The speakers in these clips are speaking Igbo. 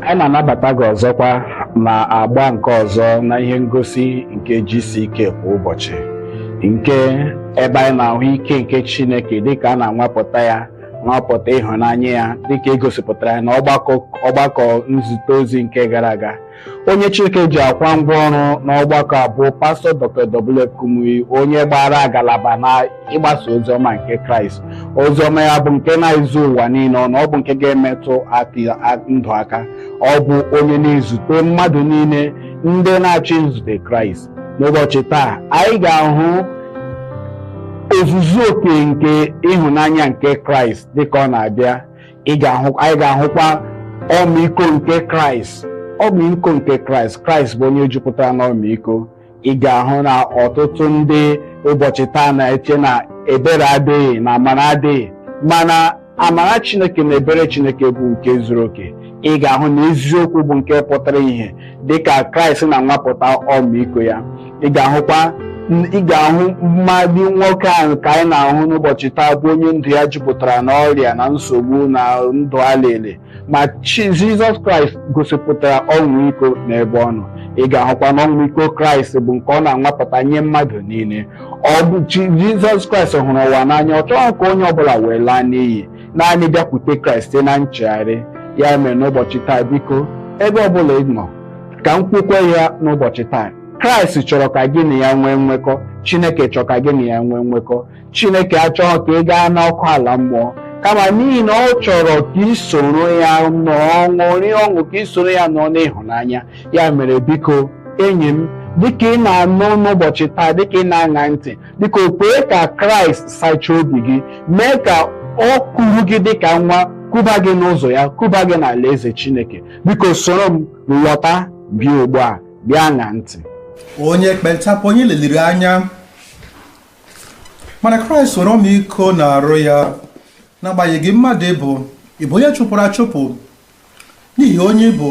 Anyị na-anabata gị ọzọkwa na agba nke ọzọ na ihe ngosi nke GCK kwa ụbọchị, nke ebe anyị na-ahụ ike nke Chineke dịka a na-anwapụta ya, nwapụta ịhụnanya ya dịka egosipụtara ya na ọgbakọ nzute ozi nke gara aga. Onye Chineke ji akwa ngwa ọrụ n'ọgbakọ abụọ, Pastọ Dr. W. Kumuyi, onye gbara agalaba na ịgbasa oziọma nke Kraịst. Oziọma ya bụ nke na-ezu ụwa niile ọnụ, ọ bụ nke ga-emetụ ndụ aka. Ọ bụ onye na-ezute mmadụ niile ndị na-achọ izute Kraịst. N'ụbọchị taa, anyị ga-ahụ ozuzu oke nke ịhụnanya nke Kraịst dịka ọ na-abịa. Anyị ga-ahụkwa ọmịiko nke Kraịst, ọmịiko nke Kraịst. Kraịst bụ onye jupụtara n'ọmịiko. Ị ga-ahụ na ọtụtụ ndị ụbọchị taa na-eche na ebere adịghị, na amara adịghị, mana amara Chineke na ebere Chineke bụ nke zuru oke. Ị ga-ahụ na eziokwu bụ nke pụtara ìhè dịka Kraịst na-anwapụta ọmịiko ya. Ị ga-ahụ mmadụ nwoke ahụ ka anyị na-ahụ n'ụbọchị taa bụ onye ndụ ya jupụtara n'ọrịa na nsogbu na ndụ alele, ma Jizọs Kraịst gosipụtara ọmịiko n'ebe ọ nọ. Ị ga-ahụkwa na ọmịiko Kraịst bụ nke ọ na-anwapụta nye mmadụ niile. Ọ bụ Jizọs Kraịst hụrụ ụwa n'anya, ọ chọghị ka onye ọbụla wee laa n'iyi, naanị bịakwute Kraịst site na nchegharị. Ya mere n'ụbọchị taa, biko, ebe ọbụla ị nọ, ka m kwukwe ya n'ụbọchị taa, Kraịst chọrọ ka gị na ya nwee nwekọ. Chineke chọrọ ka gị na ya nwee nwekọ. Chineke achọghị ka ị gaa n'ọkụ ala mmụọ, kama n'ihi na ọ chọrọ ka ị soro ya nọọ ṅụrịa ọṅụ, ka ị soro ya nọọ n'ịhụnanya. Ya mere biko, enyi m, dịka ị na-anụ n'ụbọchị taa, dịka ị na-aṅa ntị, biko kwee ka Kraịst sachaa obi gị, mee ka ọ kuru gị dịka nwa, kuba gị n'ụzọ ya, kuba gị n'ala eze Chineke. Biko soro m lọta, bịa ugbu a, bịa ṅaa ntị. Onye ekpenta bụ onye leliri anya, mana Kraịst were ọmịiko na-arụ ya. N'agbanyeghị mmadụ ịbụ, ịbụ onye chụpụrụ achụpụ n'ihi onye ịbụ,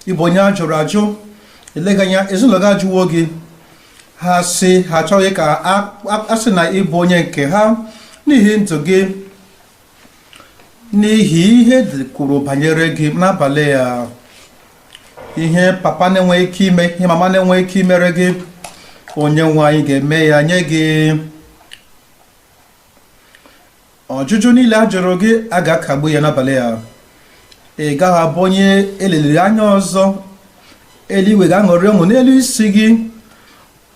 ịbụ onye a jụrụ ajụ, eleghị anya ezinụlọ gị ajụwo gị, ha sị ha achọghị ka a sị na ịbụ onye nke ha n'ihi ndụ gị, n'ihi ihe kwuru banyere gị n'abalị ya, ihe papa na-enweghị ike ime, ihe mama na-enweghị ike imere gị, onye nwe anyị ga-eme ya nye gị. Ọjụjụ niile a jụrụ gị, a ga-akagbu ya n'abalị ya. Ị gaghị abụ onye eleliri anya ọzọ. Eluigwe ga-aṅụrị ọṅụ n'elu isi gị.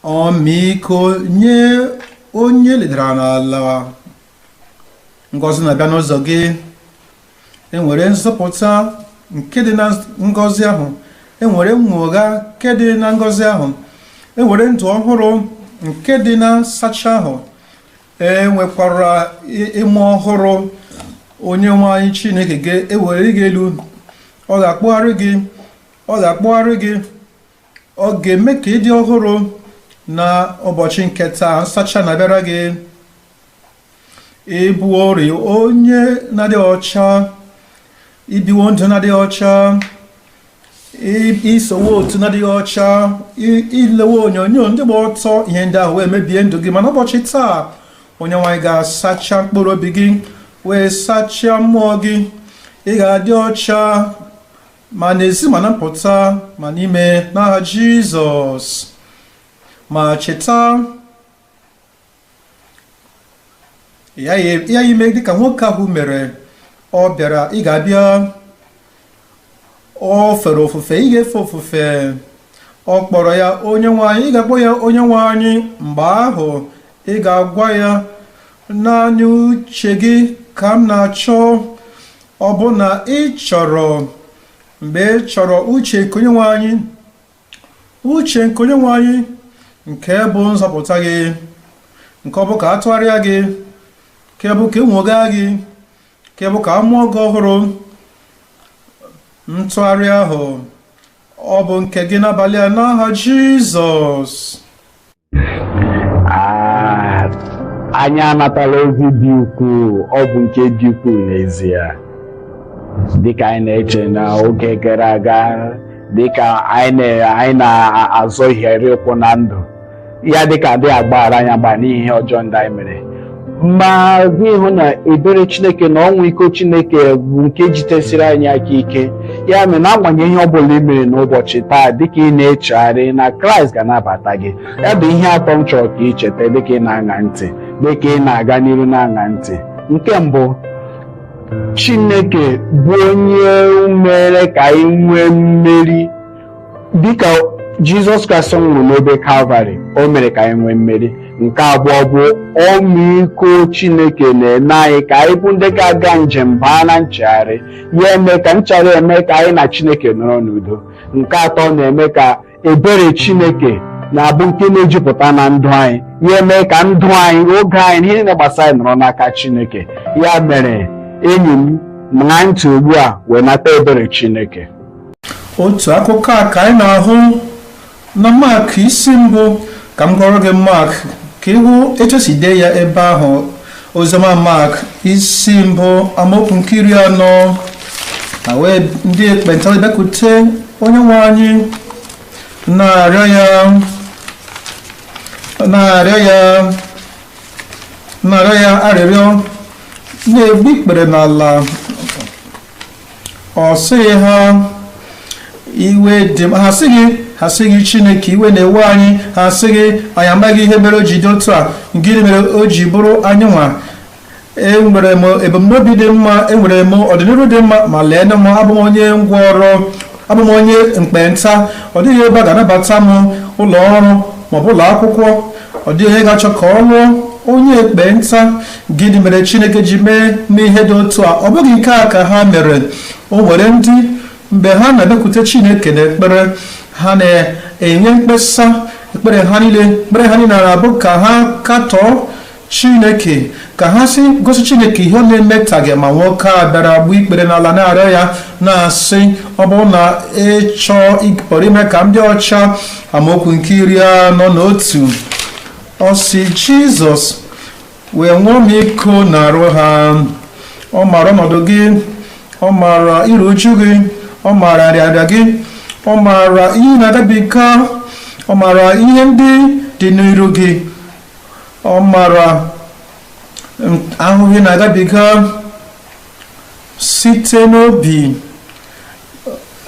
Ọmịiko nye onye ledara n'ala. Ngọzi na-abịa n'ụzọ gị. Enwere nzọpụta nke dị na ngọzi ahụ, enwere nnwogha nke dị na ngọzi ahụ, enwere ndụ ọhụrụ nke dị na nsacha ahụ, enwekwara ịmụ ọhụrụ. Onye nwe anyị Chineke ga-ewere gị elu, ọ ga-akpụgharị gị, ọ ga-akpụgharị gị, ọ ga-eme ka ị dị ọhụrụ. Na ụbọchị nke taa, nsacha na-abịara gị. Ịbụ ori onye na-adịghị ọcha, ibiwo ndụ na-adịghị ọcha, isowe otu na-adịghị ọcha, ilewe onyonyo ndị gba ọtọ, ihe ndị ahụ wee mebie ndụ gị. Mana ụbọchị taa, onye nwaanyị ga-asacha mkpụrụ obi gị, wee sachaa mmụọ gị. Ị ga-adị ọcha ma n'ezi ma na mpụta ma n'ime, n'aha Jizọs. Ma cheta ya ime dịka nwoke ahụ mere. Ọ bịara, ị ga-abịa. O fere ofufe, ị ga-efe ofufe. Ọ kpọrọ ya onye nwe anyị, ị ga-akpọ ya onye nwe anyị. Mgbe ahụ ị ga-agwa ya, naanị uche gị ka m na-achọ. Ọ bụ na ị chọrọ, mgbe ị chọrọ uche nke onye nwe anyị, uche nke onye nwe anyị nke bụ nzọpụta gị, nke ọ bụ ka a tụgharịa gị, nke bụ ka e nwoga gị, nke bụ ka a mụọ gị ọhụrụ. Ntụgharị ahụ ọ bụ nke gị n'abalị a n'aha Jizọs. Anyị anatala ozi dị ukwuu, ọ bụ nke dị ukwuu n'ezie. Dịka anyị na-eche n'oge gara aga, dịka anyị na-azọ iheri ụkwụ na ndụ ya, dịka adịghị agbaghara anyị agba n'ihi ihe ọjọọ ndị anyị mere. Ma gị hụ na ebere Chineke na ọnwụ iko Chineke bụ nke jidesiri anyị aka ike. Ya mere, na-agbanyeghị ihe ọ bụla ị mere n'ụbọchị taa, dịka ị na-echegharị, na Kraịst ga-anabata gị. Ya bụ ihe atọ m chọrọ ka ị cheta dịka ị na-aṅa ntị, dịka ị na-aga n'iru na-aṅa ntị. Nke mbụ, Chineke bụ onye mere ka anyị nwee mmeri. Dịka Jizọs Kraịst nwụrụ n'obe Kalvarị, o mere ka anyị nwee mmeri. Nke abụọ bụ ọmịiko Chineke na-eme anyị ka anyị bụ ndị ga-aga njem baa na nchegharị, ya eme ka nchegharị eme ka anyị na Chineke nọrọ n'udo. Nke atọ na-eme ka ebere Chineke na-abụ nke na-ejupụta na ndụ anyị, ya eme ka ndụ anyị, oge anyị na ihe niile gbasara anyị nọrọ n'aka Chineke. Ya mere, enyi m, ṅaa ntị ugbu a wee nata ebere Chineke. Otu akụkọ a ka anyị na-ahụ na Mak isi 1. Ka m gụọrọ gị Mak ka ịhụ etu esi dee ya ebe ahụ. Oziọma Mak isi 1, amaokwu nke 40. Na wee ndị ekpenta bịakwute onye nwe anyị, na-arịọ ya, na-arịọ ya, na-arịọ ya arịrịọ, na-egbu ikpere n'ala. Ọ sịghị ha, "Iwe dị m." Ha sịghị, ha sịghị, "Chineke, iwe na-ewe anyị." Ha sịghị, "Anyị amaghị ihe mere o ji dị otu a. Gịnị mere o ji bụrụ anyị nwa? Enwere m ebumnobi dị mma, enwere m ọdịnihu dị mma, ma lee m, abụ m onye ngwọrọ, abụ m onye mkpenta. Ọ dịghị ebe a ga-anabata m, ụlọ ọrụ maọbụ ụlọ akwụkwọ. Ọ dịghị onye ga-achọ ka ọ lụọ onye ekpenta. Gịnị mere Chineke ji mee mee ihe dị otu a?" Ọ bụghị nke a ka ha mere. O nwere ndị, mgbe ha na-abịakwute Chineke n'ekpere, ha na-enye mkpesa. Ekpere ha niile na-abụ ka ha katọọ Chineke, ka ha si gosi Chineke ihe ọ na-emetaghị. Ma nwoke a bịara gbuo ikpere n'ala, na-arịọ ya, na-asị, "Ọ bụrụ na ịchọọ, pụrụ ime ka m dị ọcha." Amaokwu nke 41, ọ sị, Jizọs wee nwee ọmịiko na-arụ ha. Ọ maara ọnọdụ gị, ọ maara iru uju gị, ọ maara nrịanrịa gị, ọ maara ihe na-agabiga, ọ maara ihe ndị dị n'iru gị, ọ maara ahụhụ ị na-agabiga. Site n'obi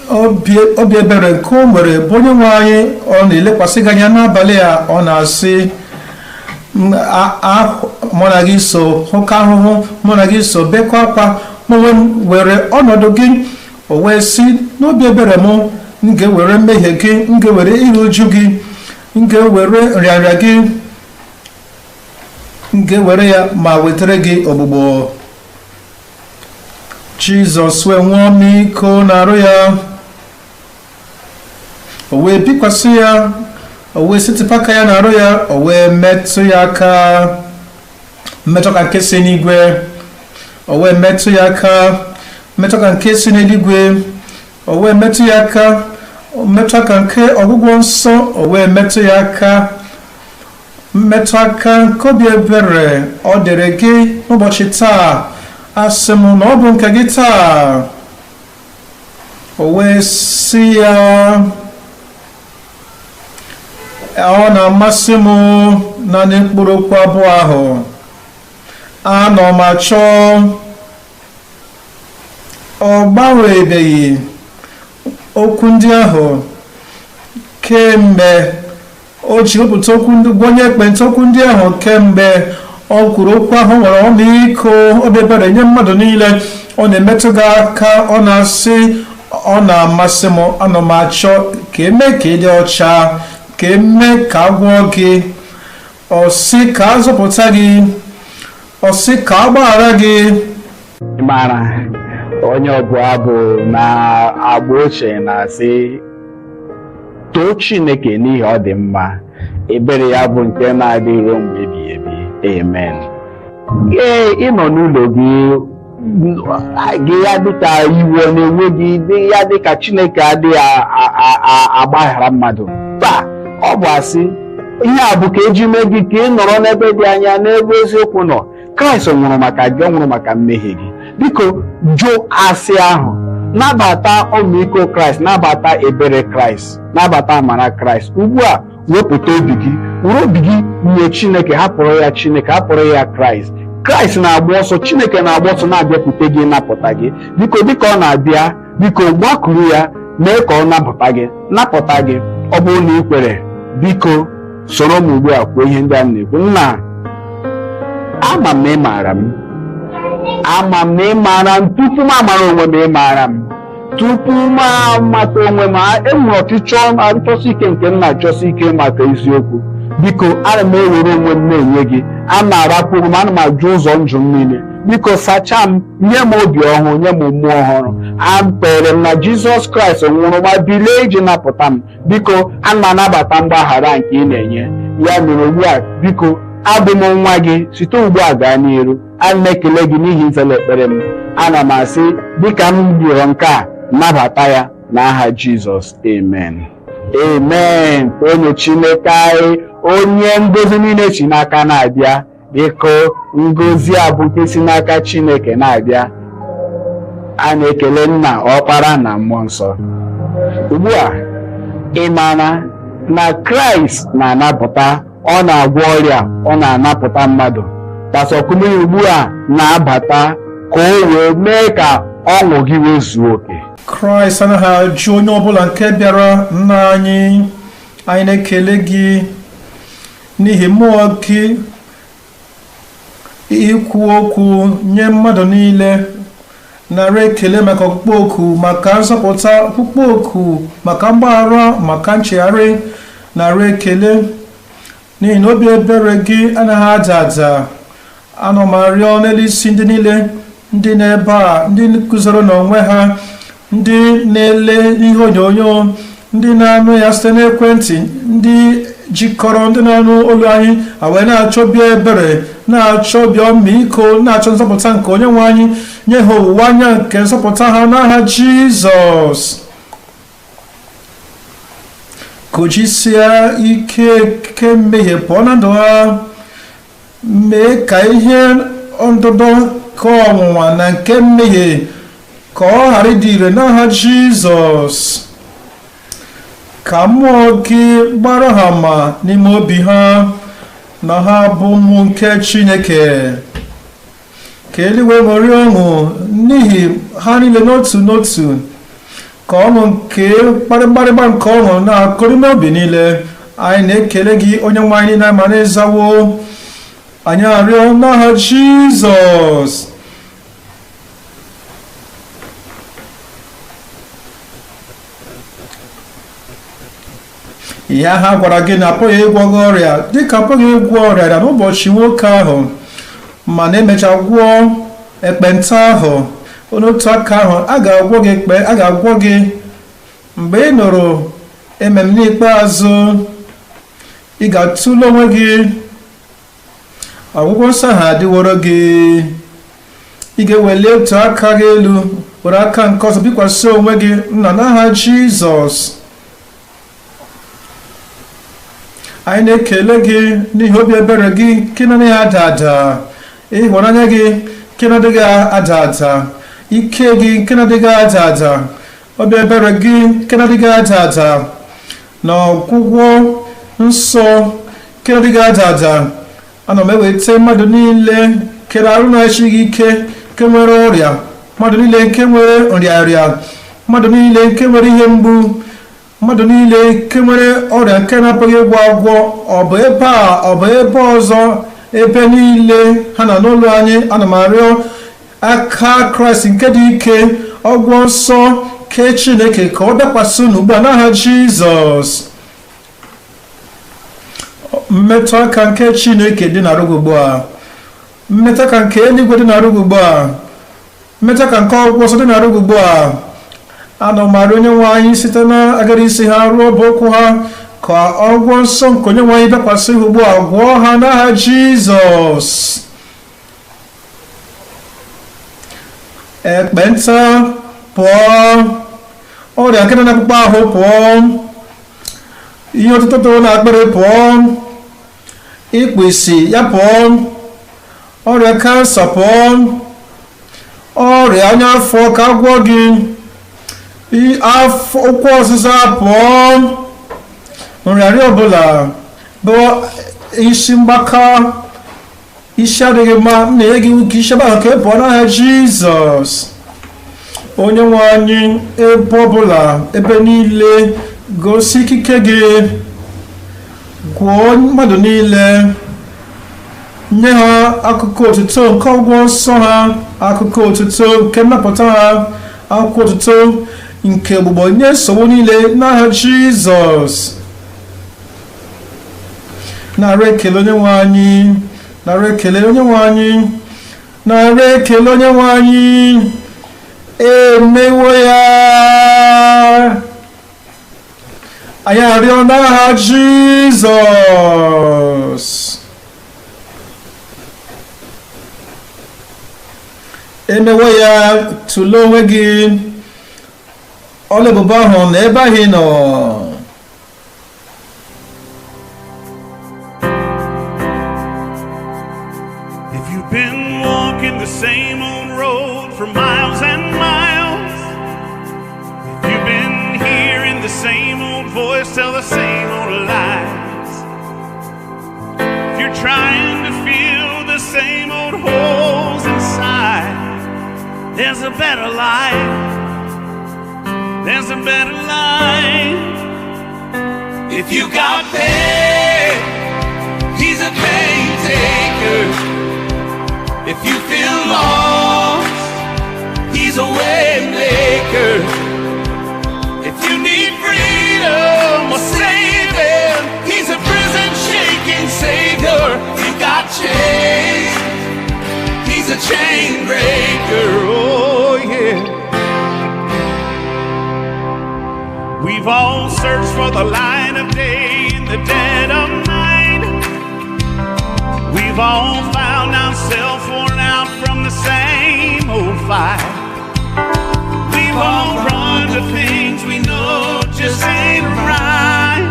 obi ebere nke o nwere bụ onye nwe anyị, ọ na-elekwasị gị anya n'abalị a. Ọ na-asị, "Mụ na gị so hụkọ ahụhụ, mụ na gị so bekọ akwa, mụ onwe m were ọnọdụ gị." O wee sị, "N'obi ebere m, m ga-ewere mmehie gị, m ga-ewere iru uju gị, m ga-ewere nrịanrịa gị, m ga-ewere ya ma wetara gị ogbugbo." Jizọs wee nwee ọmịiko na-arụ ya, o wee bikwasị ya, o wee setịpụ aka ya na-arụ ya, o wee metụ ya aka, mmetụ aka nke si n'igwe. O wee metụ ya aka, mmetụ aka nke si n'eluigwe. O wee metụ ya aka, mmetụ aka nke ọgwụgwọ nsọ. O wee metụ ya aka, mmetụ aka nke obi ebere. Ọ dịrị gị n'ụbọchị taa. Asị m na ọ bụ nke gị taa. O wee sị ya, "Ọ na-amasị m." Naanị mkpụrụ okwu abụọ ahụ, "Anọ m achọ." Ọ gbanwebeghị okwu ndị ahụ kemgbe o ji wepụta okwu ndị gwa onye ekpenta okwu ndị ahụ. Kemgbe ọ kwuru okwu ahụ, nwere ọmịiko, obi ebere nye mmadụ niile. Ọ na-emetụ gị aka, ọ na-asị, "Ọ na-amasị m, ana m achọ ka eme ka ị dị ọcha, ka eme ka a gwọọ gị." Ọ sị ka a zọpụta gị, ọ sị ka a gbaghara gị. Ị maara, onye ọbụ abụ na agba ochie na-asị, "Too Chineke n'ihi ọ dị mma, ebere ya bụ nke na-adị ruo mgbe ebighị ebi. Amen." Ee, ịnọ n'ụlọ gị gị, ya dịka iwe ọ na-enwe gị, dị ya dịka Chineke adịghị agbaghara mmadụ taa, ọ bụ asị. Ihe a bụ ka eji mee gị ka ị nọrọ n'ebe dị anya n'ebe eziokwu nọ. Kraịst nwụrụ maka gị, ọ nwụrụ maka mmehie gị. Biko jụ asị ahụ, nabata ọmịiko Kraịst, nabata ebere Kraịst, nabata amara Kraịst ugbu a. Wepụta obi gị, were obi gị nye Chineke, hapụrụ ya Chineke, hapụrụ ya Kraịst. Kraịst na-agba ọsọ, Chineke na-agba ọsọ na-abịakwute gị, napụta gị. Biko, dịka ọ na-abịa, biko gbakụrụ ya, mee ka ọ napụta gị, napụta gị. Ọ bụrụ na ị kwere, biko soro m ugbu a kwuo ihe ndị a m na-ekwu. Nna, ama m na ị maara m, ama m na ị maara m tupu m amara onwe m. Ị maara m tupu m amata onwe m. Enwere ọchịchọ achọsi ike nke m na-achọsi ike maka eziokwu. Biko, ana m ewere onwe m na-enye gị, a na-arapụ m, ana m ajụ ụzọ ndụ m niile. Biko sachaa m, nye m obi ọhụrụ, nye m mmụọ ọhụrụ. Akpere m na Jizọs Kraịst nwụrụ ma bilie iji napụta m. Biko, ana m anabata mgbaghara nke ị na-enye. Ya mere ugbu a, biko, abụ m nwa gị site ugbu a gaa n'iru. Ana m ekele gị n'ihi nzele ekpere m. Ana m asị, dịka m rịọrọ nke a, nabata ya n'aha Jizọs. Amen, amen. Onye Chineke anyị, onye ngozi niile si n'aka na-abịa, biko, ngozi a bụ nke si n'aka Chineke na-abịa. A na-ekele Nna, Ọkpara na Mmụọ Nsọ. Ugbu a ị maara na Kraịst na-anapụta, ọ na-agwọ ọrịa, ọ na-anapụta mmadụ. Pastor Kumuyi ugbu a na-abata ka o wee mee ka ọṅụ gị wee zuo oke. Kraịst anaghị ajụ onye ọbụla nke bịara. Nna anyị, anyị na-ekele gị n'ihi mmụọ gị ikwu okwu nye mmadụ niile. Nara ekele maka ọkpụkpọ oku maka nzọpụta, ọkpụkpọ oku maka mgbaghara, maka nchegharị. Nara ekele n'ihi na obi ebere gị anaghị ada ada. Ana m arịọ n'elu isi ndị niile ndị n'ebe a, ndị guzoro n'onwe ha, ndị na-ele ihe onyonyo, ndị na-anụ ya site n'ekwentị, ndị jikọrọ, ndị na-anụ olu anyị a wee na-achọ obi ebere, na-achọ obi ọmịiko, na-achọ nzọpụta nke Onye nwe anyị. Nye ha owuwe anya nke nzọpụta ha n'aha Jizọs. Kụjisie ike nke mmehie pụọ na ndụ ha. Mee ka ihe ndụdọ nke ọnwụnwa na nke mmehie ka ọ ghara ịdị ire n'aha Jizọs. Ka mmụọ gị gbara ha ama n'ime obi ha na ha bụ ụmụ nke Chineke. Ka eluigwe ṅụrịa ọṅụ n'ihi ha niile n'otu n'otu. Ka ọṅụ nke mkparịmkparịgba nke ọṅụ na-akụ n'ime obi niile. Anyị na-ekele gị, Onye nwe anyị niile, ma na-ịzawo anyị arịọ n'aha Jizọs. Ihe ha gwara gị na apụghị ịgwọ gị ọrịa, dịka apụghị ịgwọ ọrịa ya n'ụbọchị nwoke ahụ mana emecha gwọọ ekpenta ahụ, n'otu aka ahụ a ga-agwọ gị ekpe, a ga-agwọ gị. Mgbe ị nụrụ emem n'ikpeazụ, ị ga-atụle onwe gị. Ọgwụgwọ nsọ ahụ adịworo gị. Ị ga-eweli otu aka gị elu, were aka nke ọzọ bikwasị onwe gị. Nna, n'aha Jizọs, anyị na-ekele gị n'ihi obi ebere gị nke na-adịghị ada ada, ịhụnanya gị nke na-adịghị ada ada, ike gị nke na-adịghị ada ada, obi ebere gị nke na-adịghị ada ada, na ọgwụgwọ nsọ nke na-adịghị ada ada. Ana m eweta mmadụ niile kere arụ na-esighị ike, nke nwere ọrịa, mmadụ niile nke nwere nrịarịa, mmadụ niile nke nwere ihe mgbu, mmadụ niile nke nwere ọrịa nke na-apụghị ịgwọ agwọ, ọ bụ ebe a, ọ bụ ebe ọzọ, ebe niile ha na n'ụlọ anyị. Ana m arịọ aka Kraịst nke dị ike, ọgwọ nsọ ke Chineke, ka ọ bịakwasị unu ugbu a n'aha Jizọs. Mmetụ aka nke Chineke dị n'arụ gị ugbu a. Mmetụ aka nke eluigwe dị n'arụ gị ugbu a. Mmetụ aka nke ọgwụgwọ nsọ dị n'arụ gị ugbu a. Ana m arịọ Onye nwe anyị site na agara isi ha ruo ọbụ ụkwụ ha, ka ọgwụgwọ nsọ nke Onye nwe anyị bịakwasị ha ugbu a, gwọọ ha n'aha Jizọs. Ekpenta pụọ, ọrịa nke na akpụkpọ ahụ pụọ, ihe ọtụtụ tụrụ na akpịrị pụọ, ikpu isi ya pụọ, ọrịa kansa pụọ, ọrịa anya afọ ka agwọ gị, afọ ụkwụ ọsịsa pụọ, nrịarịa ọbụla bụ isi mgbaka. Isi adịghị mma, m na-enye gị iwu ka isi ebe ahụ ka ị pụọ n'aha Jizọs. Onye nwe anyị, ebe ọbụla, ebe niile, gosi ikike gị, gwọọ mmadụ niile, nye ha akụkọ otuto nke ọgwụgwọ nsọ ha, akụkọ otuto nke nnapụta ha, akụkọ otuto nke ogbugbo nye nsogbu niile n'aha Jizọs. Nara ekele, onye nwe anyị. Nara ekele, onye nwe anyị. Nara ekele, onye nwe anyị. Emewo ya. Anyị arịọ n'aha Jizọs. Emewo ya. Tụlee onwe gị, ọla ebube ahụ na ebe ahụ ị nọ. If you've been walking the same old road for miles and miles, if you've been hearing the same old voice tell the same old lies, if you're trying to fill the same old holes inside, there's a better life. There's a better life. If you got pain, he's a pain taker. If you feel lost, he's a way maker. If you need freedom or saving, he's a prison shaking savior. You got chains, he's a chain breaker. Oh yeah. We've all searched for the light of day in the dead of night. We've all found ourselves worn out from the same old fight. We've all run to things we know just ain't right.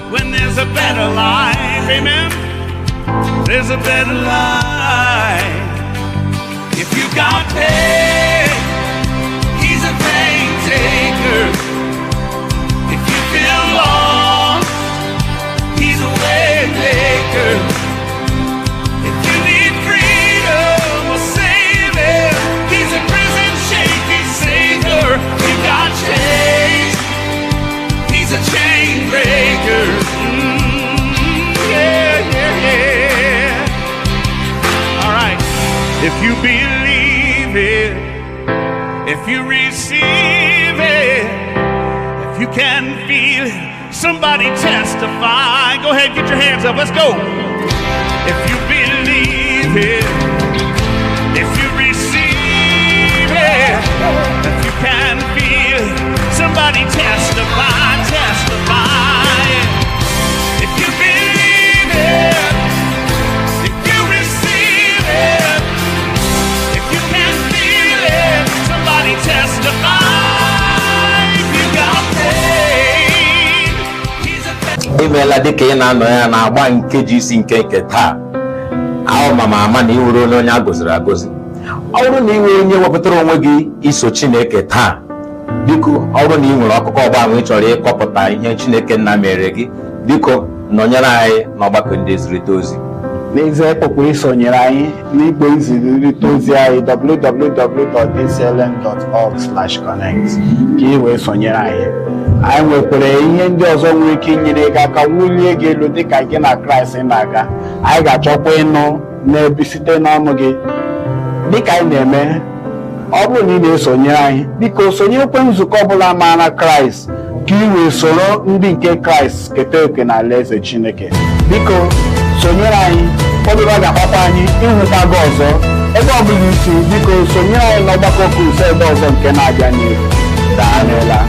When there's a better life, amen? There's a better life. If you got pain, he's a pain taker. If you feel lost, he's a way maker. If you need freedom or saving, he's a prison shaking savior. You got chains, he's a chain breaker. Yeah, yeah, yeah. All right. If you believe it, if you receive it, if you can feel it, somebody testify. Go ahead, get your hands up. Let's go. If you believe it, if you receive it, if you can feel it, somebody testify, testify. If you believe it, if you receive it, if you can feel it, somebody testify. If you got pain, he's a Imeela dịka ị na-anọ ya na-agba nkeji isi nke taa. Ahụ ma ama na ị were onye a gọziri agọzi. Ọ bụrụ na ị nwere onye wepụtara onwe gị iso Chineke taa, biko, ọ bụrụ na ị nwere akụkọ ọgba ị chọrọ ịkọpụta ihe Chineke nna mere gị, biko nọnyere anyị n'ọgbakọ ndị ezirịta ozi. N'ezie, ị isonyere anyị n'igwe nzirịta ozi anyị, www.dclm.org/connect, ka ị wee sonyere anyị. Anyị nwekwara ihe ndị ọzọ nwere ike inyere gị aka wulie gị elu dịka gị na Kraịst na-aga. Anyị ga-achọkwa ịnụ n'ebe site n'ọnụ gị dịka anyị na-eme. Ọ bụrụ na ị na-esonyere anyị, biko sonyekwe nzukọ ọbụla maara Kraịst, ka ị wee soro ndị nke Kraịst keta oke na alaeze Chineke. Biko sonyere anyị. Obi ga-akpakwa anyị ịhụta gị ọzọ ebe ọ bụla isi. Biko sonyere anyị n'ọgbakọ crusade ọzọ nke na-abịa n'ihu. Daalụla.